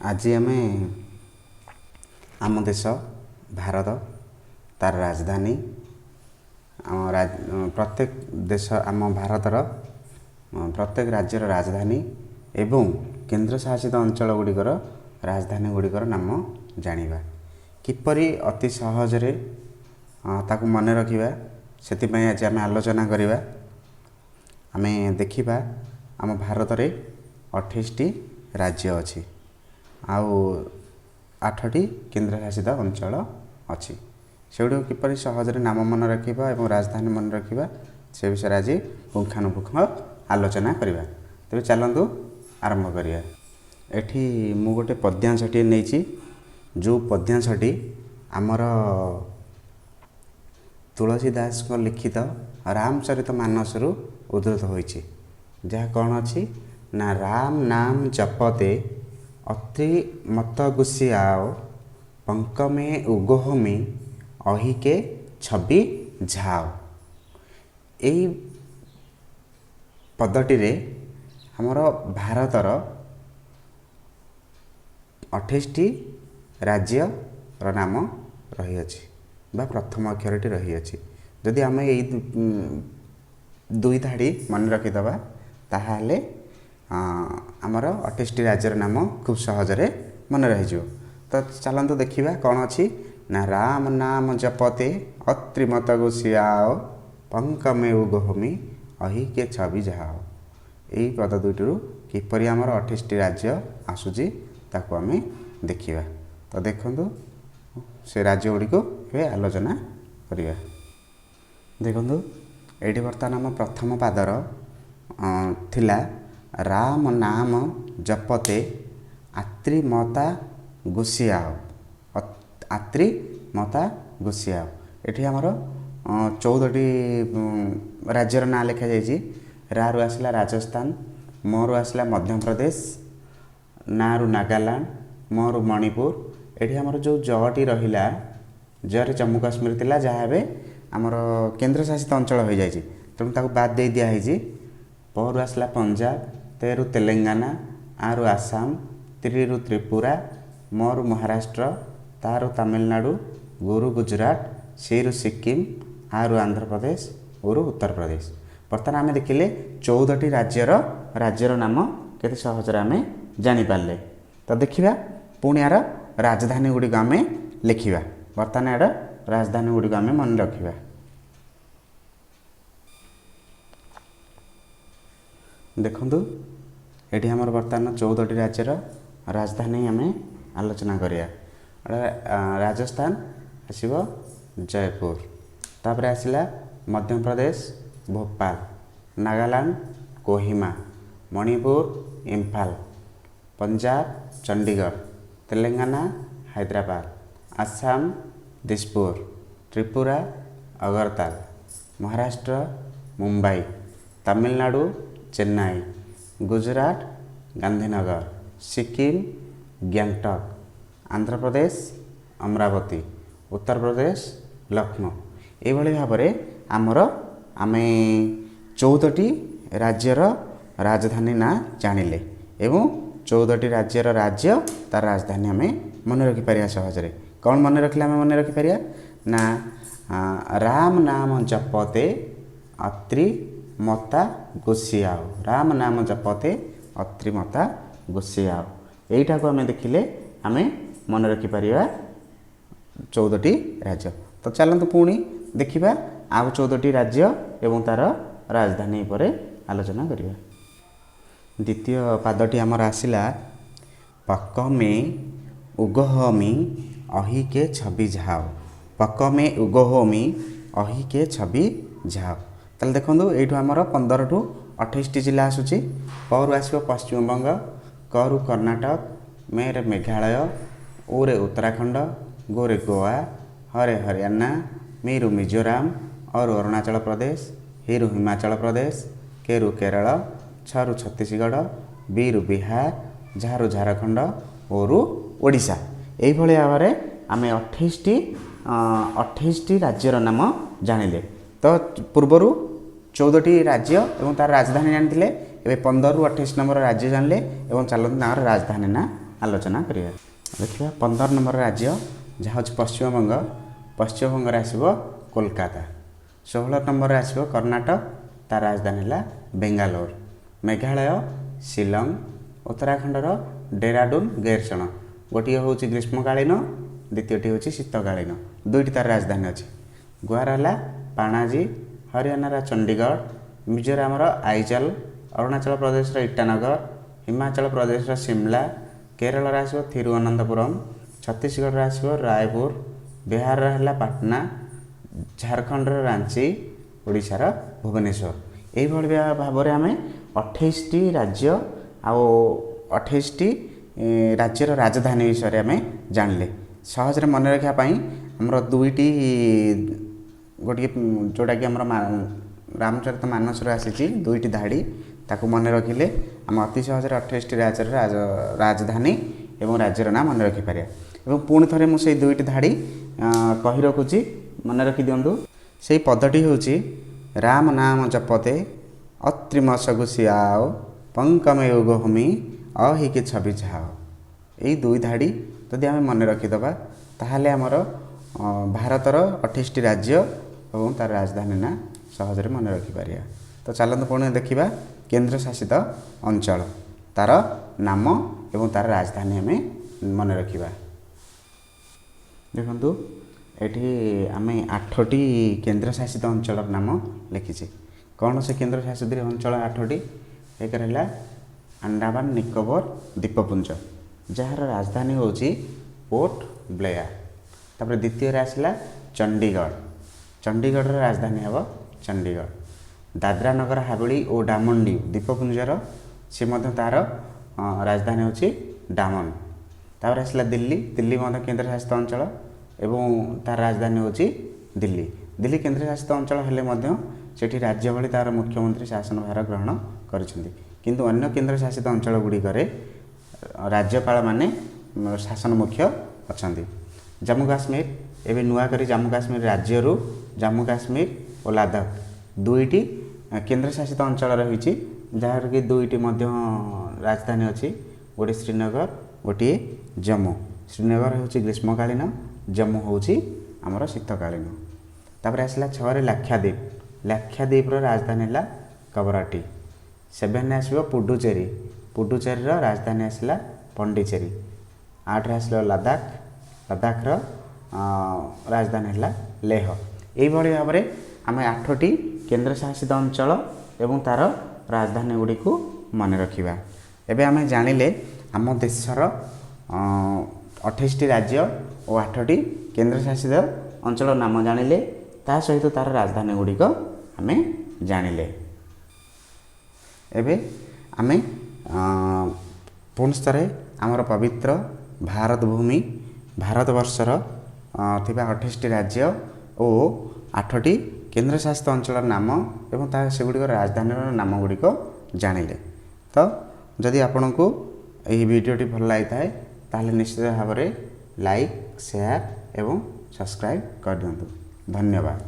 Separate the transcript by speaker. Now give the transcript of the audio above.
Speaker 1: ଆଜି ଆମେ ଆମ ଦେଶ ଭାରତ, ତାର ରାଜଧାନୀ, ଆମ ପ୍ରତ୍ୟେକ ଦେଶ, ଆମ ଭାରତର ପ୍ରତ୍ୟେକ ରାଜ୍ୟର ରାଜଧାନୀ ଏବଂ କେନ୍ଦ୍ରଶାସିତ ଅଞ୍ଚଳ ଗୁଡ଼ିକର ରାଜଧାନୀ ଗୁଡ଼ିକର ନାମ ଜାଣିବା। କିପରି ଅତି ସହଜରେ ତାକୁ ମନେ ରଖିବା, ସେଥିପାଇଁ ଆଜି ଆମେ ଆଲୋଚନା କରିବା। ଆମେ ଦେଖିବା ଆମ ଭାରତରେ 28ଟି ରାଜ୍ୟ ଅଛି ଆଉ 8ଟି କେନ୍ଦ୍ରଶାସିତ ଅଞ୍ଚଳ ଅଛି। ସେଗୁଡ଼ିକୁ କିପରି ସହଜରେ ନାମ ମନେ ରଖିବା ଏବଂ ରାଜଧାନୀ ମନେ ରଖିବା, ସେ ବିଷୟରେ ଆଜି ପୁଙ୍ଖାନୁପୁଙ୍ଖ ଆଲୋଚନା କରିବା। ତେବେ ଚାଲନ୍ତୁ ଆରମ୍ଭ କରିବା। ଏଠି ମୁଁ ଗୋଟେ ପଦ୍ୟାଂଶଟିଏ ନେଇଛି, ଯେଉଁ ପଦ୍ୟାଂଶଟି ଆମର ତୁଳସୀ ଦାସଙ୍କ ଲିଖିତ ରାମଚରିତ ମାନସରୁ ଉଦ୍ଧୃତ ହୋଇଛି। ଯାହା କ'ଣ ଅଛି ନା, ରାମ ନାମ ଜପତେ ଅତ୍ରି ମତ ଗୁସିଆଓ, ପଙ୍କମେ ଉଗୋହମି ଅହିକେ ଛବି ଝାଓ। ଏଇ ପଦଟିରେ ଆମର ଭାରତର 28ଟି ରାଜ୍ୟର ନାମ ରହିଅଛି ବା ପ୍ରଥମ ଅକ୍ଷରଟି ରହିଅଛି। ଯଦି ଆମେ ଏଇ ଦୁଇ ଧାଡ଼ି ମନେ ରଖିଦେବା, ତାହେଲେ ଆମର 28ଟି ରାଜ୍ୟର ନାମ ଖୁବ୍ ସହଜରେ ମନେ ରହିଯିବ। ତ ଚାଲନ୍ତୁ ଦେଖିବା କ'ଣ ଅଛି ନା, ରାମ ନାମ ଜପତେ ଅତ୍ରିମତ ଗୁସିଆଓ, ପଙ୍କମେ ଉଗୋହମି ଅହିକେ ଛବି ଯାହାଓ। ଏଇ ପଦ ଦୁଇଟିରୁ କିପରି ଆମର 28ଟି ରାଜ୍ୟ ଆସୁଛି, ତାକୁ ଆମେ ଦେଖିବା। ତ ଦେଖନ୍ତୁ, ସେ ରାଜ୍ୟ ଗୁଡ଼ିକୁ ଏବେ ଆଲୋଚନା କରିବା। ଦେଖନ୍ତୁ, ଏଇଠି ବର୍ତ୍ତମାନ ଆମ ପ୍ରଥମ ପାଦର ଥିଲା ରାମ ନାମ ଜପତେ ଆତ୍ରିମତା ଗୁସିଆଓ, ଆତ୍ରି ମତା ଗୁସିଆଓ। ଏଠି ଆମର 14ଟି ରାଜ୍ୟର ନାଁ ଲେଖାଯାଇଛି। ରାରୁ ଆସିଲା ରାଜସ୍ଥାନ, ମରୁ ଆସିଲା ମଧ୍ୟପ୍ରଦେଶ, ନାରୁ ନାଗାଲାଣ୍ଡ, ମରୁ ମଣିପୁର। ଏଠି ଆମର ଯେଉଁ ଜଟି ରହିଲା, ଜରେ ଜମ୍ମୁ କାଶ୍ମୀର ଥିଲା, ଯାହା ଏବେ ଆମର କେନ୍ଦ୍ରଶାସିତ ଅଞ୍ଚଳ ହୋଇଯାଇଛି, ତେଣୁ ତାକୁ ବାଦ ଦେଇ ଦିଆହେଇଛି। ପରୁ ଆସିଲା ପଞ୍ଜାବ, ତେରୁ ତେଲେଙ୍ଗାନା, ଆରୁ ଆସାମ, ତ୍ରିରୁ ତ୍ରିପୁରା, ମରୁ ମହାରାଷ୍ଟ୍ର, ତାରୁ ତାମିଲନାଡ଼ୁ, ଗୁରୁ ଗୁଜୁରାଟ, ସିରୁ ସିକ୍କିମ, ଆରୁ ଆନ୍ଧ୍ରପ୍ରଦେଶ, ଉରୁ ଉତ୍ତରପ୍ରଦେଶ। ବର୍ତ୍ତମାନ ଆମେ ଦେଖିଲେ 14ଟି ରାଜ୍ୟର ନାମ କେତେ ସହଜରେ ଆମେ ଜାଣିପାରିଲେ। ତ ଦେଖିବା ପୁଣି ଏହାର ରାଜଧାନୀ ଗୁଡ଼ିକ ଆମେ ଲେଖିବା। ବର୍ତ୍ତମାନ ଏହାର ରାଜଧାନୀ ଗୁଡ଼ିକ ଆମେ ମନେ ରଖିବା। ଦେଖନ୍ତୁ, ଏଠି ଆମର ବର୍ତ୍ତମାନ 14ଟି ରାଜ୍ୟର ରାଜଧାନୀ ଆମେ ଆଲୋଚନା କରିବା। ରାଜସ୍ଥାନ ଆସିବ ଜୟପୁର, ତାପରେ ଆସିଲା ମଧ୍ୟପ୍ରଦେଶ ଭୋପାଳ, ନାଗାଲାଣ୍ଡ କୋହିମା, ମଣିପୁର ଇମ୍ଫାଲ, ପଞ୍ଜାବ ଚଣ୍ଡିଗଡ଼, ତେଲେଙ୍ଗାନା ହାଇଦ୍ରାବାଦ, ଆସାମ ଦିସପୁର, ତ୍ରିପୁରା ଅଗରତାଲ, ମହାରାଷ୍ଟ୍ର ମୁମ୍ବାଇ, ତାମିଲନାଡ଼ୁ ଚେନ୍ନାଇ, ଗୁଜୁରାଟ ଗାନ୍ଧୀନଗର, ସିକିମ ଗ୍ୟାଙ୍ଗଟକ୍, ଆନ୍ଧ୍ରପ୍ରଦେଶ ଅମରାବତୀ, ଉତ୍ତରପ୍ରଦେଶ ଲକ୍ଷ୍ନୌ। ଏଇଭଳି ଭାବରେ ଆମର ଆମେ 14ଟି ରାଜ୍ୟର ରାଜଧାନୀ ନାଁ ଜାଣିଲେ ଏବଂ 14ଟି ରାଜ୍ୟର ରାଜ୍ୟ, ତାର ରାଜଧାନୀ ଆମେ ମନେ ରଖିପାରିବା ସହଜରେ। କ'ଣ ମନେ ରଖିଲେ ଆମେ ମନେ ରଖିପାରିବା ନା, ରାମ ନାମ ଜପତେ ଅତ୍ରି ମତା ଗୋସିଆଓ, ରାମ ନାମ ଜପତେ ଅତ୍ରି ମତା ଗୋସିଆଓ। ଏଇଟାକୁ ଆମେ ଦେଖିଲେ ଆମେ ମନେ ରଖିପାରିବା 14ଟି ରାଜ୍ୟ। ତ ଚାଲନ୍ତୁ ପୁଣି ଦେଖିବା ଆଉ 14ଟି ରାଜ୍ୟ ଏବଂ ତା'ର ରାଜଧାନୀ ଉପରେ ଆଲୋଚନା କରିବା। ଦ୍ୱିତୀୟ ପାଦଟି ଆମର ଆସିଲା ପକମେ ଉଗହମି ଅହିକେ ଛବି ଝାଓ, ପକମେ ଉଗହମି ଅହିକେ ଛବି ଝାଓ। ତାହେଲେ ଦେଖନ୍ତୁ, ଏଇଠୁ ଆମର 15ଠୁ 28ଟି ଜିଲ୍ଲା ଆସୁଛି। ପରୁ ଆସିବ ପଶ୍ଚିମବଙ୍ଗ, କରୁ କର୍ଣ୍ଣାଟକ, ମେରେ ମେଘାଳୟ, ଉରେ ଉତ୍ତରାଖଣ୍ଡ, ଗୋରେ ଗୋଆ, ହରେ ହରିୟାଣା, ମିରୁ ମିଜୋରାମ, ଅରୁ ଅରୁଣାଚଳ ପ୍ରଦେଶ, ହିରୁ ହିମାଚଳ ପ୍ରଦେଶ, କେରୁ କେରଳ, ଛରୁ ଛତିଶଗଡ଼, ବିରୁ ବିହାର, ଝାରୁ ଝାଡ଼ଖଣ୍ଡ, ଓରୁ ଓଡ଼ିଶା। ଏଇଭଳି ଭାବରେ ଆମେ 28ଟି ରାଜ୍ୟର ନାମ ଜାଣିଲେ। ତ ପୂର୍ବରୁ 14ଟି ରାଜ୍ୟ ଏବଂ ତା'ର ରାଜଧାନୀ ଜାଣିଥିଲେ, ଏବେ 15ରୁ 28 ନମ୍ବର ରାଜ୍ୟ ଜାଣିଲେ ଏବଂ ଚାଲନ୍ତୁ ତାଙ୍କର ରାଜଧାନୀ ନାଁ ଆଲୋଚନା କରିବା। ଦେଖିବା 15 ନମ୍ବର ରାଜ୍ୟ, ଯାହା ହେଉଛି ପଶ୍ଚିମବଙ୍ଗ। ପଶ୍ଚିମବଙ୍ଗରେ ଆସିବ କୋଲକାତା। 16 ନମ୍ବରରେ ଆସିବ କର୍ଣ୍ଣାଟକ, ତା ରାଜଧାନୀ ହେଲା ବେଙ୍ଗାଲୋର। ମେଘାଳୟ ଶିଲଂ, ଉତ୍ତରାଖଣ୍ଡର ଡେରାଡୁନ ଗୈରସଣ। ଗୋଟିଏ ହେଉଛି ଗ୍ରୀଷ୍ମକାଳୀନ, ଦ୍ୱିତୀୟଟି ହେଉଛି ଶୀତକାଳୀନ, ଦୁଇଟି ତାର ରାଜଧାନୀ ଅଛି। ଗୋଆର ହେଲା ପାଣାଜୀ, ହରିୟାଣାର ଚଣ୍ଡିଗଡ଼, ମିଜୋରାମର ଆଇଜଲ, ଅରୁଣାଚଳ ପ୍ରଦେଶର ଇଟାନଗର, ହିମାଚଳ ପ୍ରଦେଶର ସିମଲା, କେରଳର ଆସିବ ଥିରୁଅନନ୍ତପୁରମ, ଛତିଶଗଡ଼ର ଆସିବ ରାୟପୁର, ବିହାରର ହେଲା ପାଟନା, ଝାଡ଼ଖଣ୍ଡର ରାଞ୍ଚି, ଓଡ଼ିଶାର ଭୁବନେଶ୍ୱର। ଏଇଭଳି ଭାବରେ ଆମେ 28ଟି ରାଜ୍ୟ ଆଉ 28ଟି ରାଜ୍ୟର ରାଜଧାନୀ ବିଷୟରେ ଆମେ ଜାଣିଲେ। ସହଜରେ ମନେ ରଖିବା ପାଇଁ ଆମର ଦୁଇଟି, ଗୋଟିଏ ଯେଉଁଟାକି ଆମର ରାମଚରିତ ମାନସରୁ ଆସିଛି ଦୁଇଟି ଧାଡ଼ି, ତାକୁ ମନେ ରଖିଲେ ଆମେ ଅତି ସହଜରେ 28ଟି ରାଜ୍ୟର ରାଜଧାନୀ ଏବଂ ରାଜ୍ୟର ନାଁ ମନେ ରଖିପାରିବା। ଏବଂ ପୁଣି ଥରେ ମୁଁ ସେଇ ଦୁଇଟି ଧାଡ଼ି କହି ରଖୁଛି, ମନେ ରଖିଦିଅନ୍ତୁ। ସେଇ ପଦଟି ହେଉଛି, ରାମ ନାମ ଜପତେ ଅତ୍ରିମ ସଗୁସିଆଓ ପଙ୍କମେ ୟୁଗଭୂମି ଅହିକି ଛବି ଝାଅ। ଏଇ ଦୁଇ ଧାଡ଼ି ଯଦି ଆମେ ମନେ ରଖିଦେବା, ତାହେଲେ ଆମର ଭାରତର 28ଟି ରାଜ୍ୟ ଏବଂ ତାର ରାଜଧାନୀ ନାଁ ସହଜରେ ମନେ ରଖିପାରିବା। ତ ଚାଲନ୍ତୁ ପୁଣି ଦେଖିବା କେନ୍ଦ୍ରଶାସିତ ଅଞ୍ଚଳ, ତାର ନାମ ଏବଂ ତାର ରାଜଧାନୀ ଆମେ ମନେ ରଖିବା। ଦେଖନ୍ତୁ, ଏଠି ଆମେ 8ଟି କେନ୍ଦ୍ରଶାସିତ ଅଞ୍ଚଳର ନାମ ଲେଖିଛେ। କ'ଣ ସେ କେନ୍ଦ୍ରଶାସିତ ଅଞ୍ଚଳ 8ଟି? ଏକରେ ହେଲା ଆଣ୍ଡାମାନ ନିକୋବର ଦ୍ୱୀପପୁଞ୍ଜ, ଯାହାର ରାଜଧାନୀ ହେଉଛି ପୋର୍ଟ ବ୍ଲେୟାର। ତାପରେ ଦ୍ୱିତୀୟରେ ଆସିଲା ଚଣ୍ଡିଗଡ଼, ଚଣ୍ଡିଗଡ଼ର ରାଜଧାନୀ ହେବ ଚଣ୍ଡିଗଡ଼। ଦାଦ୍ରା ନଗର ହାବେଳି ଓ ଡାମନ ଡିଉ ଦ୍ୱୀପପୁଞ୍ଜର ସେ ମଧ୍ୟ ତା'ର ରାଜଧାନୀ ହେଉଛି ଡାମନ। ତାପରେ ଆସିଲା ଦିଲ୍ଲୀ। ଦିଲ୍ଲୀ ମଧ୍ୟ କେନ୍ଦ୍ରଶାସିତ ଅଞ୍ଚଳ ଏବଂ ତା'ର ରାଜଧାନୀ ହେଉଛି ଦିଲ୍ଲୀ। ଦିଲ୍ଲୀ କେନ୍ଦ୍ରଶାସିତ ଅଞ୍ଚଳ ହେଲେ ମଧ୍ୟ ସେଠି ରାଜ୍ୟ ଭଳି ତା'ର ମୁଖ୍ୟମନ୍ତ୍ରୀ ଶାସନ ଭାର ଗ୍ରହଣ କରିଛନ୍ତି। କିନ୍ତୁ ଅନ୍ୟ କେନ୍ଦ୍ରଶାସିତ ଅଞ୍ଚଳ ଗୁଡ଼ିକରେ ରାଜ୍ୟପାଳମାନେ ଶାସନ ମୁଖ୍ୟ ଅଛନ୍ତି। ଜାମ୍ମୁ କାଶ୍ମୀର, ଏବେ ନୂଆ କରି ଜାମ୍ମୁ କାଶ୍ମୀର ରାଜ୍ୟରୁ ଜାମ୍ମୁ କାଶ୍ମୀର ଓ ଲାଦାଖ ଦୁଇଟି କେନ୍ଦ୍ରଶାସିତ ଅଞ୍ଚଳ ରହିଛି, ଯାହାର କି ଦୁଇଟି ମଧ୍ୟ ରାଜଧାନୀ ଅଛି, ଗୋଟିଏ ଶ୍ରୀନଗର, ଗୋଟିଏ ଜମ୍ମୁ। ଶ୍ରୀନଗର ହେଉଛି ଗ୍ରୀଷ୍ମକାଳୀନ, ଜମ୍ମୁ ହେଉଛି ଆମର ଶୀତକାଳୀନ। ତାପରେ ଆସିଲା 6ରେ ଲାକ୍ଷାଦ୍ୱୀପ। ଲାକ୍ଷାଦ୍ୱୀପର ରାଜଧାନୀ ହେଲା କବରାଟି। 7ରେ ଆସିବ ପୁଡୁଚେରୀ। ପୁଡୁଚେରୀର ରାଜଧାନୀ ଆସିଲା ପଣ୍ଡିଚେରୀ। 8ରେ ଆସିଲା ଲଦାଖ। ଲଦାଖର ରାଜଧାନୀ ହେଲା ଲେହ। ଏଇଭଳି ଭାବରେ ଆମେ 8ଟି କେନ୍ଦ୍ରଶାସିତ ଅଞ୍ଚଳ ଏବଂ ତା'ର ରାଜଧାନୀ ଗୁଡ଼ିକୁ ମନେ ରଖିବା। ଏବେ ଆମେ ଜାଣିଲେ ଆମ ଦେଶର 28ଟି ରାଜ୍ୟ ଓ 8ଟି କେନ୍ଦ୍ରଶାସିତ ଅଞ୍ଚଳ ନାମ ଜାଣିଲେ, ତା ସହିତ ତା'ର ରାଜଧାନୀ ଗୁଡ଼ିକ ଆମେ ଜାଣିଲେ। ଏବେ ଆମେ ପୁଣି ଥରେ ଆମର ପବିତ୍ର ଭାରତ ଭୂମି, ଭାରତବର୍ଷର ଥିବା 28ଟି ରାଜ୍ୟ ଓ 8ଟି କେନ୍ଦ୍ରଶାସିତ ଅଞ୍ଚଳର ନାମ ଏବଂ ତା ସେଗୁଡ଼ିକର ରାଜଧାନୀର ନାମ ଗୁଡ଼ିକ ଜାଣିଲେ। ତ ଯଦି ଆପଣଙ୍କୁ ଏହି ଭିଡ଼ିଓଟି ଭଲ ଲାଗିଥାଏ, ତାହେଲେ ନିଶ୍ଚିତ ଭାବରେ ଲାଇକ୍, ସେୟାର ଏବଂ ସବସ୍କ୍ରାଇବ୍ କରିଦିଅନ୍ତୁ। ଧନ୍ୟବାଦ।